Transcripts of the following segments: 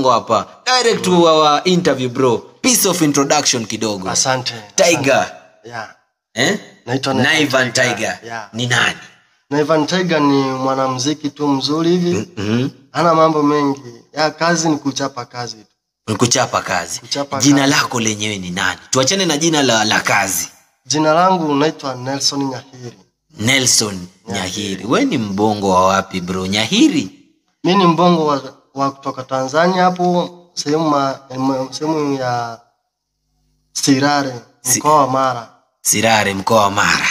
Mbongo hapa. Direct to our interview bro. Piece of introduction kidogo. Asante. Tiger. Asante. Yeah. Eh? Naitwa Naivan Tiger. Yeah. Ni nani? Naivan Tiger ni mwanamuziki tu mzuri hivi. Mm-hmm. Hana mambo mengi. Ya kazi ni kuchapa kazi tu. Ni kuchapa kazi. Kuchapa jina kazi. Lako lenyewe ni nani? Tuachane na jina la kazi. Jina langu naitwa Nelson Nyahiri. Nelson Nyahiri. Wewe ni mbongo wa wapi bro? Nyahiri? Mimi ni mbongo wa kutoka Tanzania hapo sehemu ya Sirare, mkoa wa Mara. Sirare, mkoa wa Mara.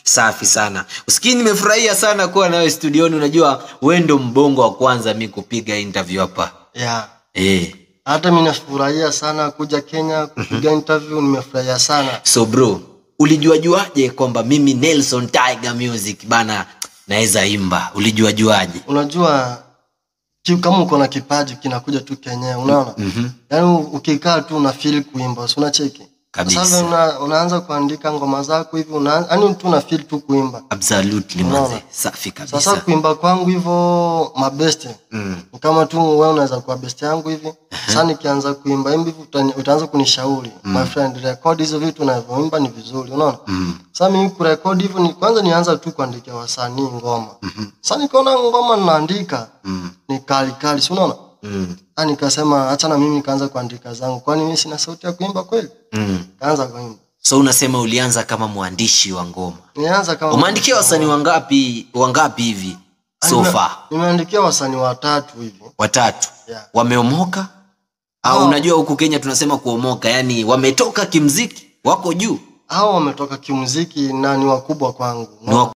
Safi sana. Usikii nimefurahia sana kuwa nawe studioni. Unajua wewe ndo mbongo wa kwanza mimi kupiga interview hapa. Yeah. Hata mimi nafurahia sana kuja Kenya kupiga interview, nimefurahia sana. So bro, ulijuajuaje kwamba mimi Nelson Tiger Music bana naweza imba? Ulijuajuaje? Unajua kama uko na kipaji kinakuja tu kenyewe, unaona? Yaani ukikaa tu una feel kuimba, si unacheki? Kabisa. Sasa unaanza kuandika ngoma zako hivi, yaani tu una feel tu kuimba. Absolutely manze. Safi kabisa. Sasa kuimba kwangu hivyo mabest. Kama tu wewe unaweza kuwa best yangu hivi. Sasa nikianza kuimba hivi utaanza kunishauri. My friend, record hizo vitu unavyoimba ni vizuri, unaona? Sasa mimi kurekodi hivyo ni kwanza nianza tu kuandikia wasanii ngoma. Sasa nikaona ngoma ninaandika ni kali kali, si unaona? Nikasema acha na mimi nikaanza kuandika zangu. Kwani mimi sina sauti ya kuimba kweli? Nikaanza kuimba. So unasema ulianza kama mwandishi wa ngoma. Nilianza kama umeandikia wasanii wangapi hivi so far? Nimeandikia wasanii watatu hivi. Watatu. Yeah. Wameomoka? Au unajua huku Kenya tunasema kuomoka, yani wametoka kimuziki, wako juu. Hao wametoka kimuziki na ni wakubwa kwangu.